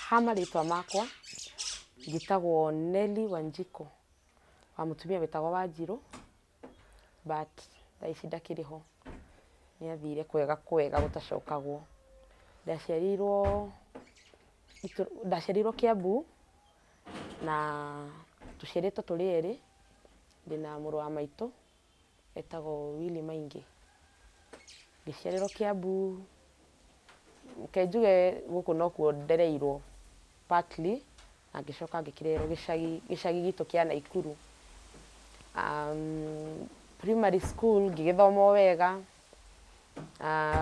Ha marĩtwa makwa njĩtagwo Nelly Wanjikũ wa mũtumia wĩtagwo Wanjirũ but thaa ici ndakĩrĩ ho, nĩ athire kwega kwega gũtacokagwo. Ndaciarĩirwo ndaciarĩirwo Kiambu na tũciarĩtwo tũrĩ erĩ, ndĩna mũrũ wa maitũ etagwo Willy Maingi. Ngĩciarĩrwo Kiambu, reke njuge gũkũ nokuo ndereirwo partly na ngĩcoka ngĩkĩrererwo gĩcagi, gĩcagi gitũ kĩa Naikuru. Primary school ngĩgĩthoma o wega,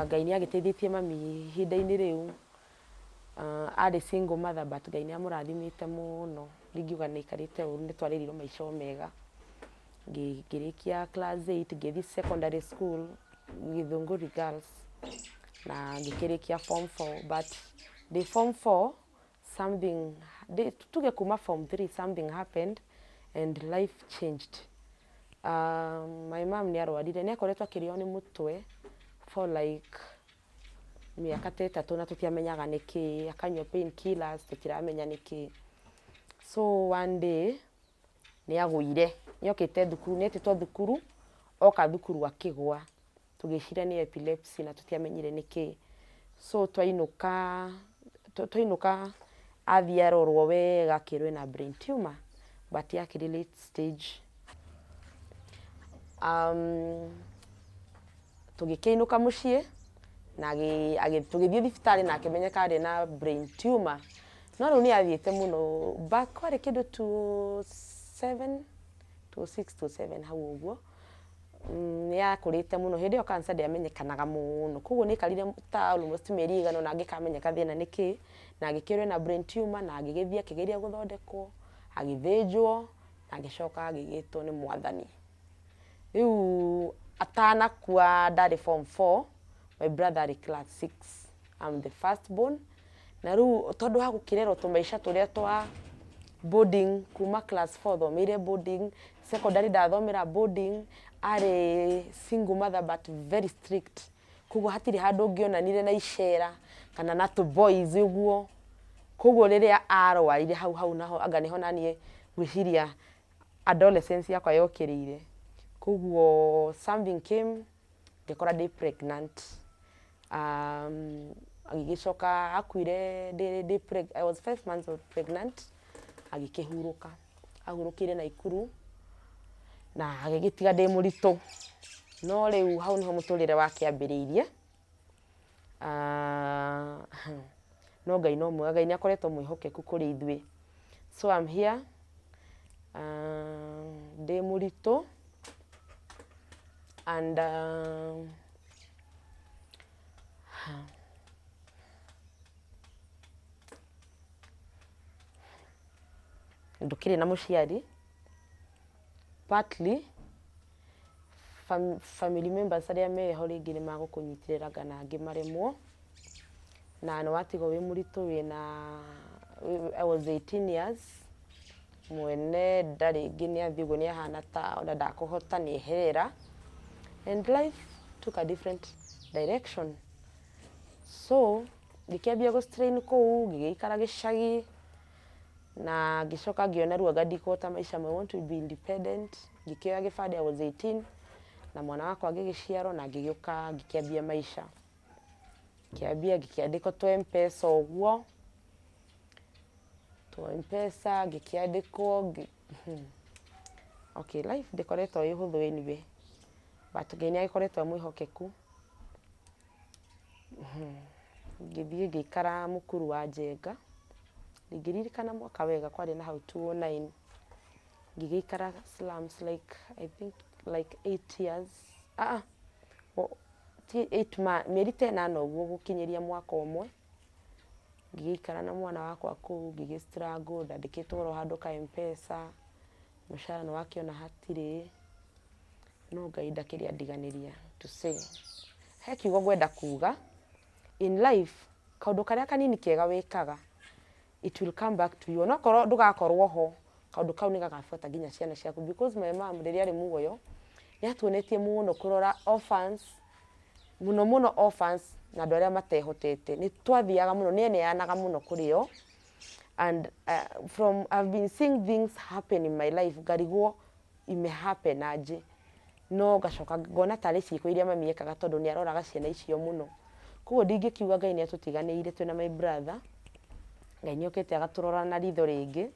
Ngai nĩ agĩteithĩtie mami ihinda-inĩ rĩu, arĩ single mother but Ngai nĩ amũrathimĩte mũno, ndingiuga nĩ aikarĩte ũru, nĩ twarerirwo maica o mega. Ngĩrĩkia class eight ngĩthiĩ secondary school Githunguri Girls na ngĩkĩrĩkia form four but ndĩ form four something tuge kuma form three something happened and life changed. My mum nĩ arwarire, nĩ akoretwo akĩrĩo nĩ mũtwe for like mĩaka ta ĩtatũ na tũtiamenyaga nĩkĩ, akanyua pain killers tũtiramenya nĩkĩ. So one day nĩ agũire, nĩ okĩte thukuru, nĩ etĩtwo thukuru, oka thukuru akĩgũa, tũgĩciria nĩ epilepsy na tũtiamenyire nĩkĩ. So twainũka, twainũka athiĩ arorwo wega akĩrwo ena brain tumor but yakĩrĩ late stage. Tũgĩkĩinũka mũciĩ na tũgĩthiĩ thibitarĩ na akĩmenyeka arĩ na brain tumor. No rĩu nĩ athiĩte mũno back kwarĩ kĩndũ 207, 206, 207 hau ũguo. Nĩ yakũrĩte mũno, hĩndĩ ĩyo cancer ndĩamenyekanaga mũno, koguo nĩ aikarire ta almost mĩeri ĩigana ũna angĩkamenyeka thĩna nĩ kĩ, na agĩkĩrwo ena brain tumor na agĩgĩthiĩ akĩgeria gũthondekwo, agĩthĩnjwo na agĩcoka agĩgĩtwo nĩ mwathani. Rĩu atanakua ndarĩ form four, my brother arĩ class six, I'm the first born. Na rĩu tondũ wa gũkĩrerwo tũmaica tũrĩa twa boarding kuma class four thomeire boarding, secondary ndathomera boarding, arĩ single mother but very strict. Koguo hatirĩ handũ ũngĩonanire na icera kana na tũ boys ũguo. Koguo rĩrĩa arwarire hau hau naho anga nĩho naniĩ ngwĩciria adolescence yakwa yokĩrĩire. Koguo something came ngĩkora ndĩ pregnant. Agĩgĩcoka akuire ndĩ I was 5 months pregnant agĩkĩhurũka. Ahurũkĩire Naikuru na agĩgĩtiga ndĩ mũritũ. No rĩu hau nĩho mũtũrĩre wake ambĩrĩirie. No Ngai no mwega, Ngai nĩ akoretwo mwĩhokeku kũrĩ ithuĩ. So I'm here ndĩ mũritũ and ndũkĩrĩ na mũciari partly family members arĩa meho rĩngĩ nĩ magũkũnyitĩrĩra kana angĩ maremwo, na nĩ watigwo wĩ mũritũ wĩna, I was 18 years, mwene nda rĩngĩ nĩ athiĩ ũguo nĩ ahana ta ona ndakũhota nĩ eherera, and life took a different direction. So ngĩkĩambia gũ strain kũu, ngĩgĩikara gĩcagi, na ngĩcoka ngĩona rĩu anga ndikũhota maica mau, I want to be independent, ngĩkĩoya gĩbandĩ I was 18, na mwana wakwa agĩgĩciarwo na ngĩgĩũka ngĩkĩambia maica. Ngĩambia ngĩkĩandĩkwo tũ M-Pesa ũguo, tũ M-Pesa ngĩkĩandĩkwo, okay life ndĩkoretwo ĩ hũthũ anyway, but Ngai nĩ agĩkoretwo e mwĩhokeku. Ngĩthiĩ ngĩikara Mũkuru wa Njenga, ndingĩririkana mwaka wega kwarĩ na hau 209, ngĩgĩikara slums like I think like 8 years, ti mĩeri ta ĩnana ũguo gũkinyĩria mwaka ũmwe, ngĩgĩikara na mwana wakwa kũu ngĩgĩ struggle ndandĩkĩtwo oro handũ ka M-Pesa, mũcara nĩ wakĩona hatirĩ, no Ngai ndakĩrĩ andiganĩria to say. He kiugo ngwenda kuga, in life kaũndũ karĩa kanini kega wĩkaga it will come back to you, onokorwo ndũgakorwo ho, kaũndũ kau nĩ gagabuata nginya ciana ciaku because my mom rĩrĩa arĩ muoyo, nĩ atuonetie mũno kũrora orphans, mũno mũno orphans na andũ arĩa matehotete, nĩ twathiaga mũno, nĩ eneanaga mũno kũrĩ o. And from I've been seeing things happen in my life, ngarigwo ime happen aje, no ngacoka ngona tarĩ ciĩko iria mami ekaga tondũ nĩ aroraga ciana icio mũno. Koguo ndingĩkiuga Ngai nĩ atũtiganĩirie twĩna my brother. Ngai nĩ okĩte agatũrora na ritho rĩngĩ.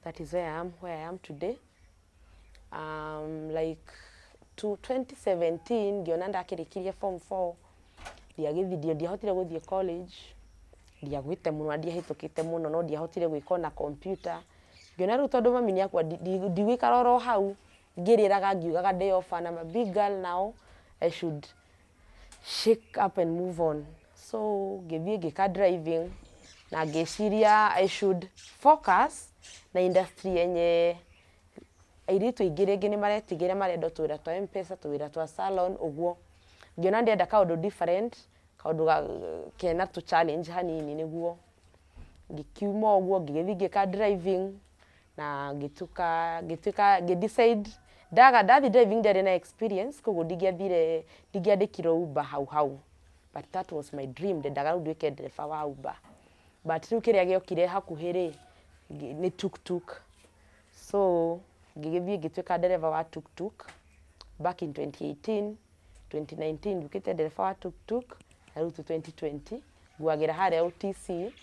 That is where I am today. Like to 2017 ngĩona ndakĩrĩkirie form 4, ndiagĩthiĩ, ndiahotire gũthiĩ college, ndiagwĩte mũno na ndiahĩtũkĩte mũno, no ndiahotire gwĩka ona computer. Ngĩona rĩu tondũ mami nĩ akua, ndigũikara oro hau ngĩrĩraga ngiugaga ndĩ orphan. I'm a big girl now, I should shake up and move on. So ngĩthiĩ ngĩka driving na ngĩciria I should focus na industry yenye airĩtu aingĩ rĩngĩ nĩ maretigĩra, marenda tũwĩra twa M-Pesa, tũwĩra twa salon ũguo. Ngĩona ndĩrenda kaũndũ different, kaũndũ kena tũ challenge hanini, nĩguo ngĩkiuma ũguo ngĩgĩthiĩ ngĩka driving na ngĩtuka ngĩtuĩka ngĩ decide ndaga ndathiĩ driving ndiarĩ na experience, koguo ndingĩathire, ndingĩandĩkirwo Uber hau hau, but that was my dream. Ndendaga rĩu nduĩke ndereba wa Uber, but rĩu kĩrĩa gĩokire hakuhĩ rĩ nĩ tuktuk. So ngĩgĩthiĩ ngĩtuĩka ndereba wa tuktuk back in 2018. 2019 nduĩkĩte ndereba wa tuktuk, na rĩu tu 2020 nguagĩra harĩa OTC.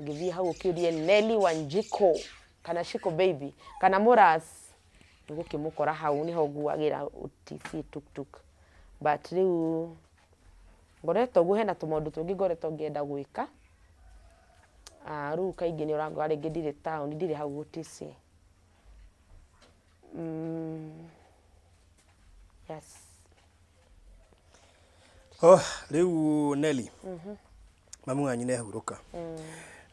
Ũngĩthiĩ hau ũkĩũrie Nelly Wanjiko kana Shiko Baby kana Muras, nĩgũkĩmũkora hau, nĩho nguagĩra OTC tuktuk. But rĩu ngoretwo ũguo, hena tũmaũndũ tũngĩ ngoretwo ngĩenda gwĩka. Ah, rĩu kaingĩ nĩ ũrangora rĩngĩ ndirĩ town, ndirĩ hau OTC. Yes. Oh, rĩu Nelly, mamu wanyu nĩ ahurũka.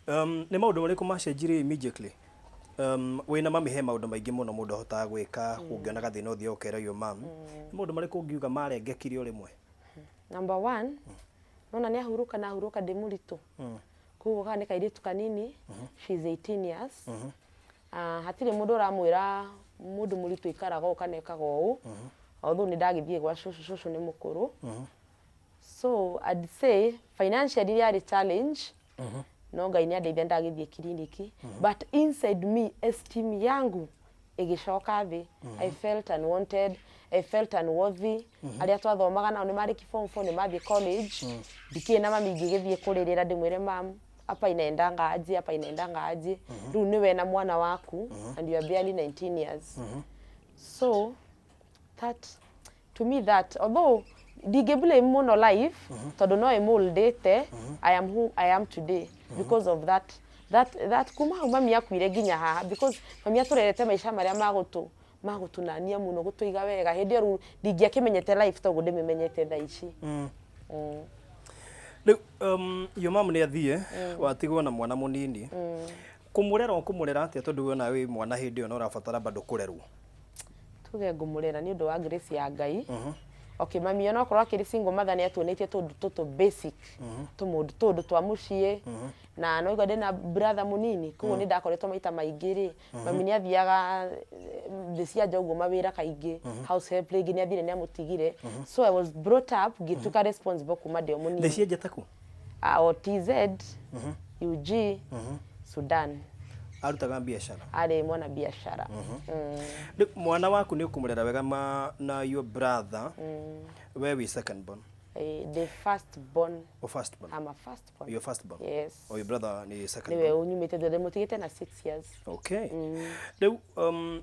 Nĩ maũndũ marĩkũ macenjirie immediately? Wĩna mami he maũndũ maingĩ mũno mũndũ ahotaga gwĩka, ũngĩona gathĩna ũthiaga ũkera your mum. Nĩ maũndũ marĩkũ ũngiuga marengekire o rĩmwe? Number one, nona nĩ ahurũka na ahurũka ndĩ mũritũ, koguo kana nĩ kairĩtu kanini, she is 18 years. Ah, hatirĩ mũndũ ũramwĩra mũndũ mũritũ ikaraga ũũ kana ĩkaga ũũ, although nĩ ndagĩthiĩ gwa cũcũ, cũcũ nĩ mũkũrũ. So I'd say financially yarĩ challenge, no Ngai nĩ andeithia, ndagĩthiĩ kiriniki, but inside me esteem yangu ĩgĩcoka thĩ. I felt unwanted, I felt unworthy. Arĩa twathomaga nao nĩ marĩki form 4, nĩ mathiĩ college, ndikĩrĩ na mami ingĩgĩthiĩ kũrĩrĩra ndĩmwĩre, "Mam, hapa inaendanga aje, hapa inaendanga aje?" Rĩu nĩwe na mwana waku and you are barely 19 years. So that to me, that although ndingĩ blame mũno life tondũ no ĩmũldĩte, I am who I am today because of that kuma hau mami akuire nginya haha, because mami atũrerete maica marĩa magũtũ magũtũnania mũno, gũtũiga wega. Hĩndĩ ĩyo rĩu ndingĩakĩmenyete life toguo ndĩmĩmenyete thaa ici. Rĩu your mom nĩ athiĩ, watigwo na mwana mũnini. Kũmũrera ũkũmũrera atĩa, tondũ we nawe wĩ mwana hĩndĩ ĩyo na ũrabatara bado kũrerwo? Tuge ngũmũrera nĩ ũndũ wa grace ya Ngai. Okay, mami ona okorwo akĩrĩ single mother nĩ atuonetie tũndũ tũtũ basic, tũmũndũ tũndũ twa mũciĩ, na no igua ndĩna brother mũnini, koguo nĩ ndakoretwo maita maingĩ rĩ, mami nĩ athiaga thĩ cia nja ũguo mawĩra kaingĩ, house help rĩngĩ nĩ athire nĩ amũtigire. So I was brought up, ngĩtuĩka responsible kuma ndĩ o Thĩ mũnini. Cia nja taku? Ah, o TZ, UG, Sudan. Arutaga biacara? Arĩ mwana biacara. Rĩu mwana waku nĩ ũkũmũrera wega ma na your brother, we wĩ second born? Eh, the first born. O first born? I'm a first born. You're first born? Yes. O your brother ni second Niwe born? unyumĩte thutha, mũtigĩte na 6 years. Okay, rĩu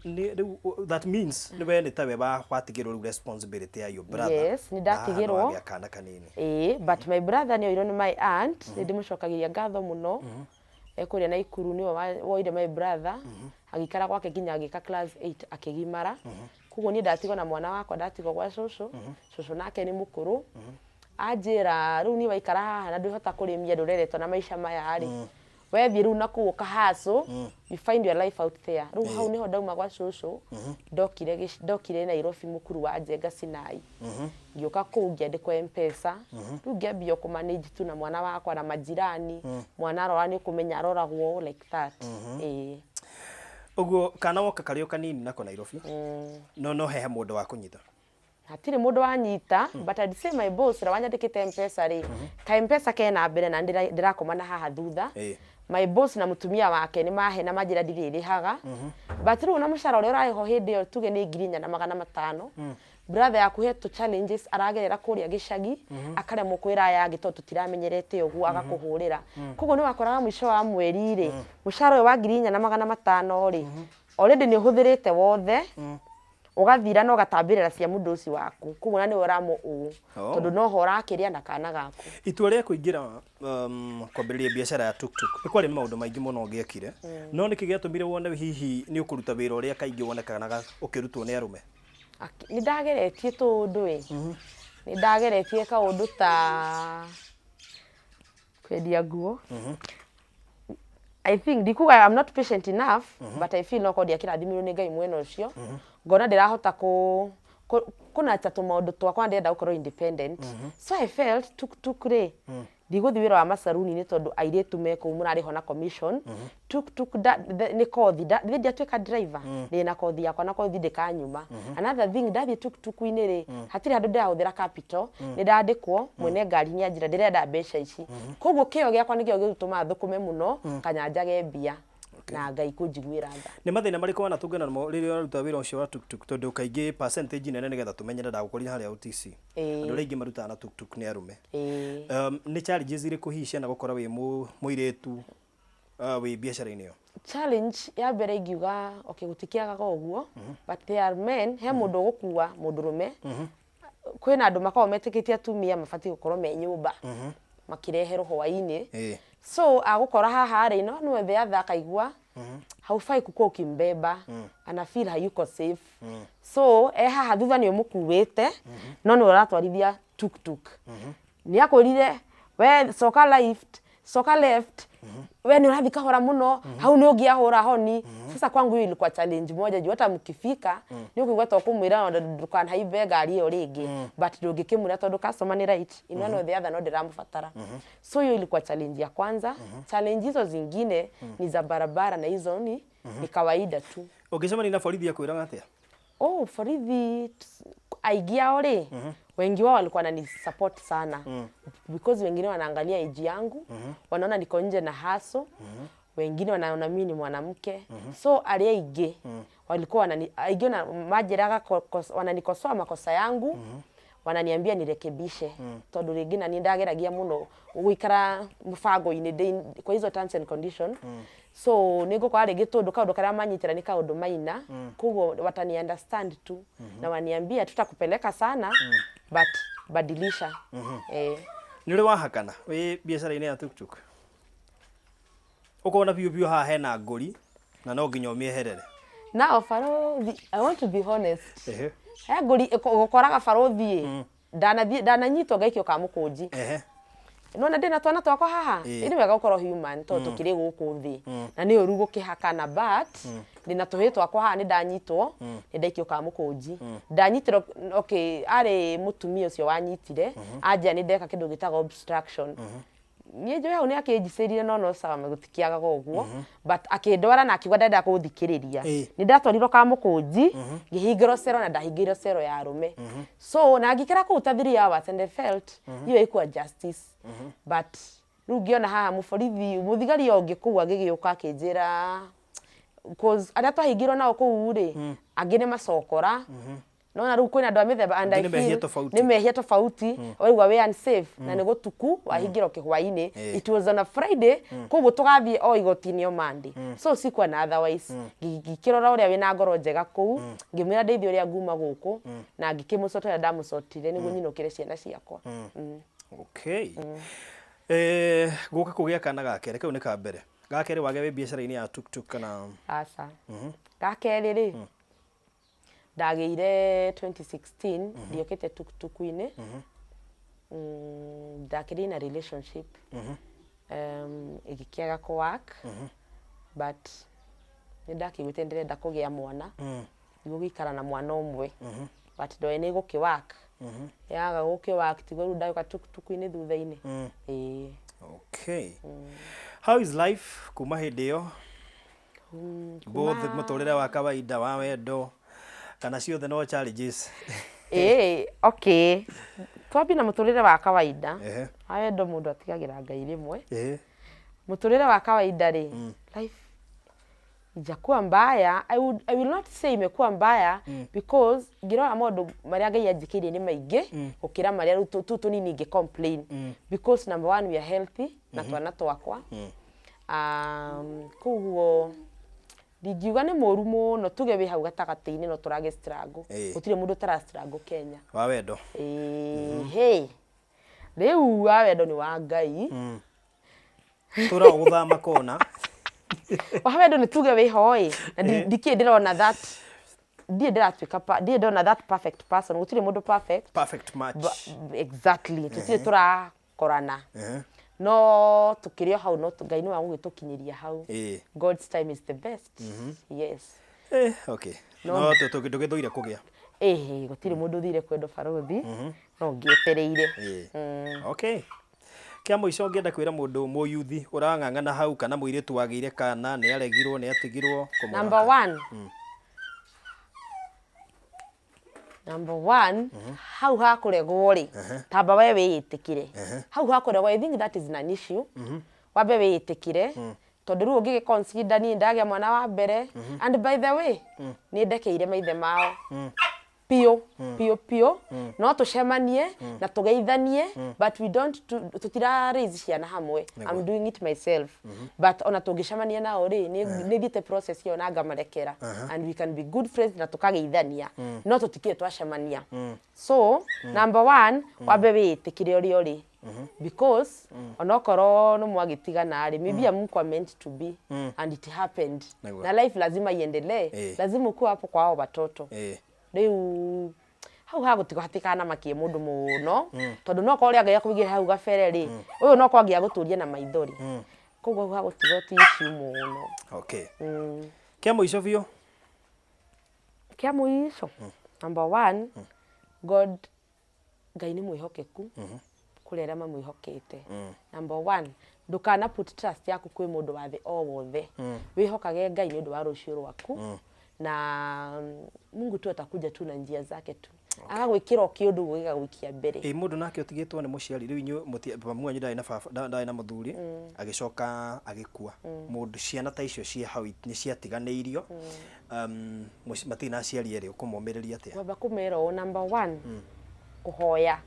nĩ rĩu that means nĩ we nĩ tawe watigĩrwo rĩu responsibility ya your brother. Yes, nĩ ndatigĩrwo. Na haha nĩwagĩa kana kanini. Ĩĩ, but my brother nĩ oirwo nĩ my aunt, nĩ ndĩmũcokagĩria ngatho mũno, ekũrĩa Naikuru, nĩwe woire my brother agĩikara gwake nginya agĩka class 8 akĩgimara. Koguo niĩ ndatigwo na mwana wakwa, ndatigwo gwa cũcũ. Cũcũ nake nĩ mũkũrũ, anjĩra rĩu niĩ waikara haha na ndwĩhota kũrĩmia, ndũreretwo na maica maya rĩ, wethiĩ rĩu nakũu ũkahaco, you find your life out there. Rĩu hau nĩho ndauma gwa cũcũ, ndokire Nairobi, mũkuru wa Njenga Sinai, ngĩũka kũu ngĩandĩkwo M-Pesa. Rĩu ngĩambia kũ manage tu na mwana wakwa na majirani. Mwana arora nĩ ũkũmenya aroragwo like that, ĩĩ. Ũguo kana woka karĩ o kanini nako Nairobi, no hehe mũndũ wa kũnyita? Hatirĩ mũndũ wanyita, but I'd say my boss ũrĩa wanyandĩkĩte M-Pesa rĩ, ka M-Pesa kena mbere na ndĩrakoma na haha thutha. My boss na mũtumia wake nĩ mahe na manjĩra ndirĩrĩhaga, but rĩu na mũcara ũrĩa ũrarĩho hĩndĩ ĩyo, tuge nĩ 4500, brother yaku he tũ challenges aragerera kũrĩa gĩcagi, akaremwo kwĩra aya angĩ tondũ tũtiramenyerete ũguo, agakũhũrĩra. Koguo nĩ wakoraga mũico wa mweri rĩ, mũcara ũyũ wa 4500 rĩ, already nĩ ũhũthĩrĩte wothe, ũgathira na ũgatambĩrĩra cia mũndũ ũcio waku. Koguo na nĩwe ũramũ ũũ, tondũ noho ũrakĩrĩa na kana gaku. Itua rĩa kũingĩra kwambĩrĩria biacara ya tuktuk, nĩ kwarĩ maũndũ maingĩ mũno ũngĩekire, no nĩkĩ gĩatũmire wone hihi nĩ ũkũruta wĩra ũrĩa kaingĩ wonekanaga ũkĩrutwo nĩ arũme? Nĩ ndageretie tũũndũ ĩ, nĩ ndageretie kaũndũ ta kwendia nguo. I think ndikuga I'm not patient enough, but I feel no korwo ndiakĩrathimirwo nĩ Ngai mwena ũcio, ngona ndĩrahota kũnacha tũmaũndũ twakwa, ndĩrenda gũkorwo independent. So I felt tuk tuk rĩ, ndigũthiĩ wĩra wa macaruni-inĩ tondũ airĩtu me kũu mũrarĩhwo na commission. Tuk tuk nĩ kothi nĩ ndiatuĩka driver, ndĩna kothi yakwa na kothi ndĩkanyuma. Another thing, ndathiĩ tuk tuk-inĩ rĩ, hatirĩ handũ ndĩrahũthĩra capital, nĩ ndandĩkwo, mwene ngari nĩ anjĩra ndĩrenda mbeca ici. Koguo kĩo gĩakwa nĩkĩo gĩtũmaga thũkũme mũno kanya njage mbia na Ngai kũnjiguĩra tha. Nĩ mathĩna marĩkũ wanatũngana namo rĩrĩa ũraruta wĩra ũcio wa tuktuk? Tondũ kaingĩ percentage nene, nĩgetha tũmenyere, ndagũkorire harĩa OTC, andũ arĩa aingĩ marutaga na tuktuk nĩ arũme. Nĩ challenges irĩkũ hihi cianagũkora wĩ mũirĩtu wĩ biacara-inĩ ĩyo? Challenge ya mbere ingiuga, okay, gũtikĩagaga ũguo, but there are men, he mũndũ ũgũkua mũndũrũme. Kwĩna andũ makoragwo metĩkĩtie atumia mabatiĩ gũkorwo me nyũmba makĩreherwo hwaĩ-inĩ. So agũkora haha rĩ, no nĩwe the other akaigua haufai kukua ukimbeba, ana feel hayuko safe. So e haha thutha nĩ ũmũkuĩte, no nĩwe ũratwarithia tuk tuk. Nĩ akwĩrire we coka left, coka left, we nĩ ũrathiĩ kahora mũno, hau nĩ ũngĩahũra honi. Sasa kwangu hiyo ilikuwa challenge moja, juu hata mkifika nĩ ũkũigua ta ũkũmwĩra ona ndũkanahaimbe ngari ĩyo rĩngĩ, but ndũngĩkĩmwĩra tondũ customer nĩ right in one or the other, no ndĩramũbatara. So hiyo ilikuwa challenge ya kwanza. Challenge hizo zingine ni za barabara na hizo ni kawaida tu. Ũngĩcemania na borithi akwĩraga atĩa? Oh, borithi aingĩ ao rĩ, wengi wao walikuwa wanani support sana, because wengine wanaangalia age yangu, wanaona niko nje na hustle, wengine wanaona mimi ni mwanamke. So arĩa aingĩ walikuwa wanani, aingĩ ona manjĩraga wananikosoa makosa yangu, wananiambia nirekebishe, tondũ rĩngĩ na niĩ ndageragia mũno gũikara mũbango-inĩ kwa hizo terms and condition. So nĩ ngũkora rĩngĩ tondũ kaũndũ karĩa manyitĩra nĩ kaũndũ maina, koguo watani understand tu na waniambia tutakupeleka sana, but badilisha, eh. Nĩ ũrĩ wahakana wĩ biacara-inĩ ya tuktuk, ũkona biũ biũ haha hena ngũri na no nginya ũmĩeherere? Now barothi, I want to be honest, he ngũri ũkoraga barothi ndanathiĩ ndananyitwo ngaikio ka mũkũnji. Nona ndĩna twana twakwa haha. Nĩ wega gũkorwo human tondũ tũkĩrĩ gũkũ thĩ na nĩ ũru gũkĩhakana, but ndĩna tũhĩ twakwa haha, nĩ ndanyitwo, nĩ ndaikio ka mũkũnji, ndanyitĩrwo. Okay, arĩ mũtumia ũcio wanyitire, anjĩra nĩ ndeka kĩndũ gĩtagwo obstruction. Niĩ njũĩ hau nĩ akĩnjicĩrire, no sawa, gũtikĩagaga ũguo, but akĩndwara na akiuga ndenda gũthikĩrĩria. Nĩ ndatwarirwo ka mũkũnji, ngĩhingĩrwo cero, na ndahingĩirwo cero ya arũme. So na ngĩikara kũu ta 3 hours and I felt hiyo haikuwa justice, but rĩu ngĩona haha mũborithi, mũthigari o ũngĩ kũu agĩgĩũka akĩnjĩra, cause arĩa twahingĩirwo nao kũu rĩ, angĩ nĩ macokora, nona rĩu kwĩna andũ a mĩthemba and I Angĩ nĩ mehia feel tofauti. Nĩ mehia tofauti. Waigua wĩ unsafe na nĩ gũtuku, wahingĩrwo kĩhwainĩ. It was on a Friday, koguo tũgathiĩ o igoti-inĩ o Monday, so sikuwa na otherwise. Ngĩkĩrora ũrĩa wĩna ngoro njega kũu, ngĩmwĩra ndeithie ũrĩa nguma gũkũ, na ngĩkĩmũcotera, ndamũcotire nĩguo nyinũkĩre ciana ciakwa. Okay, gũka kũgĩa kana ga kerĩ, kau nĩ ka mbere. Ga kerĩ wagĩa wĩ biacara-inĩ ya tuktuk kana? Aca, ga kerĩ rĩ, ndagĩire 2016, ndiokĩte tuktuku-inĩ. Ndakĩrĩ na relationship, ĩgĩkĩaga kũ work, but nĩ ndakĩiguĩte ndĩrenda kũgĩa mwana, nĩguo gũikara na mwana ũmwe, but ndoĩ nĩ gũkĩ work. Yaga gũkĩ work, tiguo rĩu ndagĩũka tuktuku-inĩ thutha-inĩ, ĩĩ. Okay, how is life kuma hĩndĩ ĩyo, both mũtũrĩre wa kawaida, wa wendo, kana ciothe no challenges? Ĩĩ, okay, twambie na mũtũrĩre wa kawaida. Wa wendo mũndũ atigagĩra Ngai rĩmwe. Mũtũrĩre wa kawaida rĩ, life ijakuwa mbaya. I will not say imekuwa mbaya because ngĩrora maũndũ marĩa Ngai anjĩkĩire nĩ maingĩ gũkĩra marĩa rĩu tũu tũnini ingĩ complain, because number one, we are healthy na twana twakwa. Koguo ndingiuga nĩ mũru mũno, tuge wĩ hau gatagatĩ-inĩ, no tũragĩ struggle. Gũtirĩ mũndũ ũtara struggle Kenya. Wa wendo? Ĩĩ, rĩu wa wendo nĩ wa Ngai. Tũra gũthama kona. Wa wendo nĩ tuge wĩho ĩ, na ndikĩĩ ndĩrona that ndirĩ ndĩratuĩka ndirĩ ndona that perfect person. Gũtirĩ mũndũ perfect. Perfect match. Exactly, tũtirĩ tũrakorana, no tũkĩrĩ o hau, no Ngai nĩ wa gũgĩtũkinyĩria hau. God's time is the best, yes. Okay, no ndũgĩthũire kũgĩa? Ĩhĩ, gũtirĩ mũndũ ũthire kwendwo, barũthi, no ngĩetereire. Okay, kĩa mũico ũngĩenda kwĩra mũndũ mũyuthi ũrang'ang'ana hau, kana mũirĩtu wagĩire kana nĩ aregirwo, nĩ atigirwo, kũmwĩra Number atĩa? one, number one, hau hakũregwo rĩ, tamba we wĩĩtĩkĩre. Hau hakũregwo, I think that is an issue. Wambe wĩĩtĩkĩre, tondũ rĩu ũngĩgĩ consider niĩ ndagĩa mwana wa mbere, and by the way, nĩ ndekeire maithe mao piũ piũ piũ. No tũcemanie na tũgeithanie, but we don't tũtira raise ciana hamwe. I'm doing it myself, but ona tũngĩcemania nao rĩ, nĩ thiĩte process ĩyo na ngamarekera, and we can be good friends na tũkageithania, no tũtikĩrĩ twacemania. So number one, wambe wĩĩtĩkĩre ũrĩa ũrĩ, because onokorwo nĩ mwagĩtigana rĩ, maybe hamkuwa meant to be and it happened. Na life lazima iendelee. Lazima ukuwe hapo kwa hao watoto. Rĩu hau hagũtigwo hatikana makie mũndũ mũno, tondũ no korwo ũrĩa Ngai akũigĩre hau gabere rĩ, ũyũ no korwo angĩagũtũria na maithori. Koguo hau hagũtigwo ti issue mũno. Okay, kĩa mũico biũ? Kĩa mũico, number one, God, Ngai nĩ mwĩhokeku kũrĩ arĩa mamwĩhokete. Number one, ndũkana put trust yaku kwĩ mũndũ wa thĩ o wothe. Wĩhokage Ngai nĩ ũndũ wa rũciũ rwaku, na Mungu tu atakuja tu na njia zake tu, agagwĩkĩra o kĩũndũ ũguo gĩgagũikia mbere. Ĩ mũndũ nake ũtigĩtwo nĩ mũciari rĩu, inyuĩ mamu wanyu ndarĩ na baba, ndarĩ na mũthuri, agĩcoka agĩkua, mũndũ ciana ta icio ciĩ hau nĩ ciatiganĩirio, matirĩ na aciari erĩ, ũkũmomĩrĩria atĩa? Kwamba kũmera ũũ, number one, kũhoya.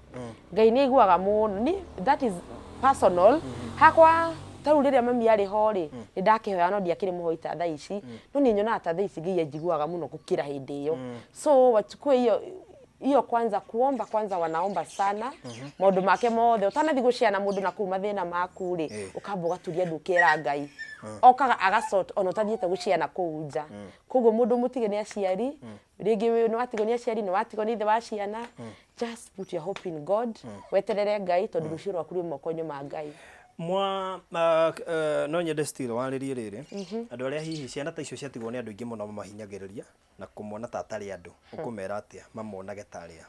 Ngai nĩ aiguaga mũno. Ni that is personal hakwa. Ta rĩu rĩrĩa mami arĩ ho rĩ, nĩ ndakĩhoya, no ndiakĩrĩ mũhoi ta thaa ici, no niĩ nyonaga ta thaa ici Ngai anjiguaga mũno gũkĩra hĩndĩ ĩyo. So wachukue hiyo hiyo kwanza, kuomba kwanza, wanaomba sana maũndũ make mothe. Ũtanathiĩ gũshare na mũndũ na kũu mathĩna maku rĩ, ũkamba ũgaturia ndu, ũkera Ngai, okaga agasort ona ũtathiĩte gũshare na kũu nja. Koguo mũndũ mũtige nĩ aciari, rĩngĩ nĩ watigwo nĩ aciari, nĩ watigwo nĩ ithe wa ciana, just put your hope in God, weterere Ngai, tondũ rũciũ rwaku rwĩ moko-inĩ ma Ngai. Mwa no nyende still warĩrie rĩrĩ, andũ arĩa hihi ciana ta icio ciatigwo nĩ andũ aingĩ mũno mamahinyagĩrĩria na kũmona ta atarĩ andũ, ũkũmera atĩa mamonage tarĩ a?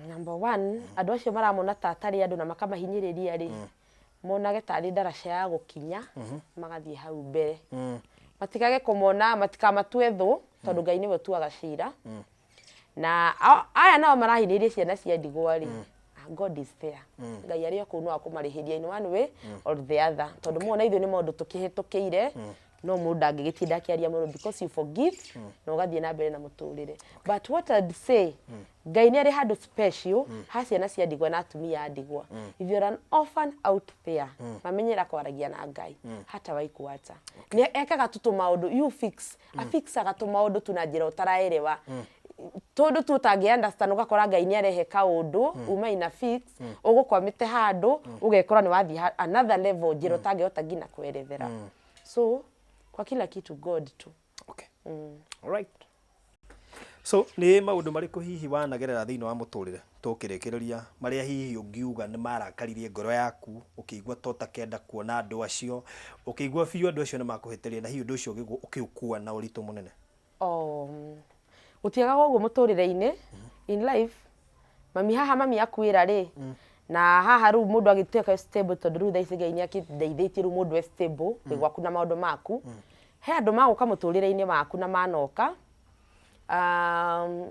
Number one, andũ acio maramona ta atarĩ andũ na makamahinyĩrĩria rĩ, monage tarĩ ndaraca ya gũkinya magathiĩ hau mbere. Matikage kũmona, matikamatue thũ, tondũ Ngai nĩwe ũtuaga cira. Na aya nao marahinyĩrĩria ciana cia ndigwa rĩ, God is there. Ngai arĩ o kũu, no akũmarĩhĩria in one way or the other, tondũ mona ithuĩ nĩ maũndũ tũkĩhĩtũkĩire, no mũndũ ndangĩgĩtinda akĩaria mũno, because you forgive na ũgathiĩ na mbere na mũtũrĩre. But what I'd say, Ngai nĩ arĩ handũ special ha ciana cia ndigwa na atumia a ndigwa. If you're an orphan out there, mamenyera kwaragia na Ngai, hata waikuacha. Nĩ ekaga tu tũmaũndũ, you fix afixaga tũmaũndũ tu na njĩra ũtaraerewa, tũndũ tu ũtangĩ understand. Ũgakora Ngai nĩ arehe kaũndũ uma ina fix ũgũkwamĩte handũ, ũgekora nĩ wathiĩ another level, njĩra ũtangĩhota nginya kwerethera. So kwa kila kitu, God tu. Okay. Alright. So nĩ maũndũ marĩkũ hihi wanagerera thĩinĩ wa mũtũrĩre, tũkĩrĩkĩrĩria, marĩa hihi ũngiuga nĩ marakaririe ngoro yaku, ũkĩigua ta ũtakenda kuona andũ acio, ũkĩigua biũ andũ acio nĩ makũhĩtĩria, na hihi ũndũ ũcio ũkĩũkua na ũritũ mũnene? Oh, gũtiagaga ũguo mũtũrĩre-inĩ. In life, mami haha, mami akuĩra rĩ, na haha rĩu mũndũ agĩtuĩka stable, tondũ rĩu thaa ici Ngai nĩ akĩndeithĩtie, rĩu mũndũ e stable wĩ gwaku na maũndũ maku, he andũ magũka mũtũrĩre-inĩ waku na manoka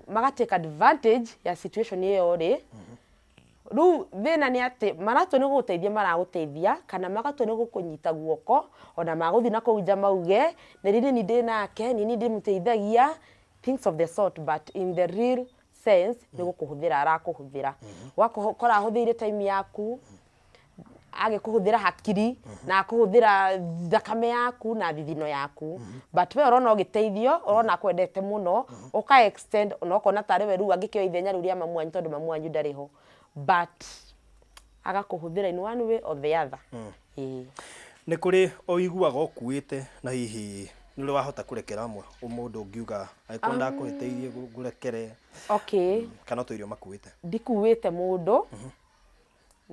maga take advantage ya situation ĩyo rĩ. Rĩu thĩna nĩ atĩ maratua nĩ gũgũteithia maragũteithia kana magatua nĩ gũkũnyita guoko, ona magũthiĩ na kũu nja mauge nĩ niĩ ndĩ nake, nĩ niĩ ndĩmũteithagia, things of the sort, but in the real sense nĩ gũkũhũthĩra arakũhũthĩra. Ũgakora ahũthĩire time yaku, agĩkũhũthĩra hakiri na akũhũthĩra thakame yaku na thithino yaku, but we ũrona ũgĩteithio, ũrona akwendete mũno, ũka extend ona ũkona tarĩ we rĩu angĩkĩoya ithenya rĩu rĩa mamu wanyu tondũ mamu wanyu ndarĩ ho, but agakũhũthĩra in one way or the other. Ĩĩ. Nĩ kũrĩ ũiguaga ũkuĩte na hihi nĩ ũrĩ wahota kũrekera mũndũ ũngiuga angĩkorwo ndakũhĩtĩirie ngũrekere kana ũtũire ũmakuĩte? Ndikuĩte mũndũ,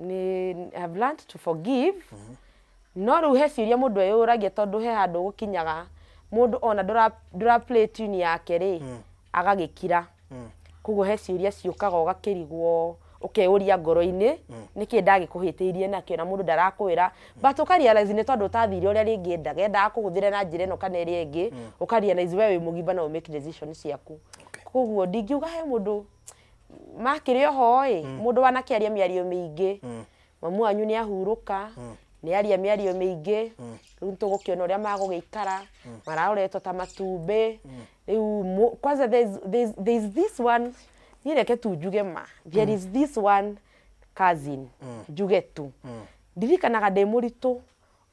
nĩ I have learned to forgive, no rĩu he ciũria mũndũ eyũragia tondũ he handũ gũkinyaga mũndũ ona ndũra play tune yake rĩ, agagĩkira. Koguo he ciũria ciũkaga ũgakĩrigwo, ũkeyũria ngoro-inĩ nĩkĩ ndagĩkũhĩtĩirie nakĩo na mũndũ ndarakwĩra, but ũka realize nĩ tondũ ũtathire ũrĩa rĩngĩ endaga, endaga kũhũthĩra na njĩra ĩno kana ĩrĩa ĩngĩ, ũka realize we wĩ mũgima no ũ make decision ciaku. Koguo ndingiuga he mũndũ makĩrĩ oho ĩ, mũndũ wanakĩaria mĩario mĩingĩ, mamu wanyu nĩ ahurũka, nĩ aria mĩario mĩingĩ, rĩu nĩtũgũkĩona ũrĩa magũgĩikara, mararoretwo ta matumbĩ. Rĩu kwanza there's this one, niĩ reke tu njuge ma, there is this one cousin, njuge tu, ndirikanaga ndĩ mũritũ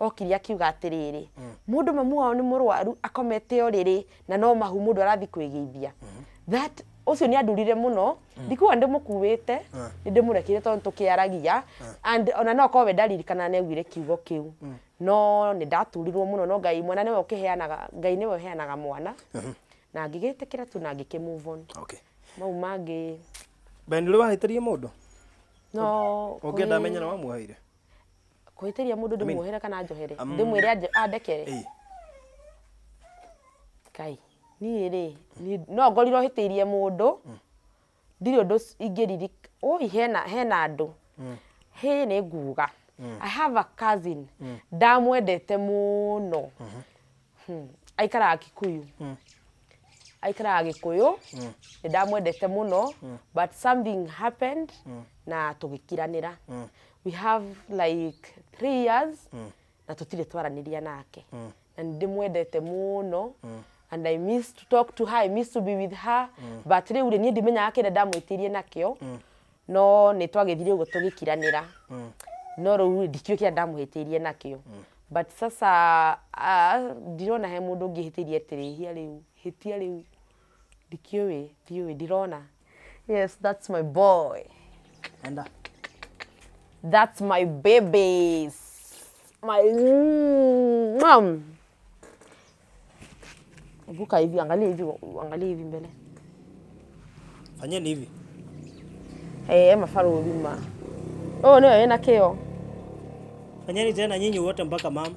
okire akiuga atĩrĩrĩ, mũndũ mamu wao nĩ mũrwaru akomete ũrĩrĩ na no mahu mũndũ arathiĩ kwĩgĩithia. That ũcio nĩ andurire mũno, ndikuga ndĩmũkuĩte, nĩ ndĩmũrekire tondũ tũkĩaragia and ona no korwo we ndaririkana nĩ augire kiugo kĩu, no nĩ ndaturirwo mũno. No Ngai mwana nĩwe ũkĩheanaga, Ngai nĩwe ũheanaga mwana, na ngĩgĩtĩkĩra tu na ngĩkĩ move on. Mau mangĩ. Ben, ũrĩ wahĩtĩria mũndũ? No. Ũngĩenda amenye na wamuoheire? Kũhĩtĩria mũndũ ndĩmuohere kana njohere? Ndĩmwĩre andekere? Ĩĩ. Ngai, niĩ rĩ, no ngorirwo hĩtĩirie mũndũ, ndirĩ ũndũ ingĩririka. Oi, hena andũ hĩ nĩ nguga I have a cousin ndamwendete mũno. Aikaraga Kikuyu, aikaraga Gĩkũyũ, nĩ ndamwendete mũno, but something happened na tũgĩkiranĩra. We have like 3 years na tũtirĩ twaranĩria nake, na nĩ ndĩmwendete mũno and I miss to talk to her, I miss to be with her, but rĩu rĩ, niĩ ndimenyaga kĩrĩa ndamwĩtirie nakĩo, no nĩ twagĩthire ũguo tũgĩkiranĩra, no rĩu rĩ, ndikĩũĩ kĩrĩa ndamũhĩtĩirie nakĩo, but sasa ndirona he mũndũ ũngĩhĩtĩirie atĩ rĩhia rĩu, hĩtia rĩu ndikĩũĩ, ndiũĩ, ndirona. Yes, that's my boy. Enda. That's my babies, my mom. Vuka hivi, angalia hivi, angalia hivi mbele. Fanyeni hivi. Eh, mabarũthi ma ũyũ nĩwe wĩna kĩo. Fanyeni tena nyinyi wote mpaka mama.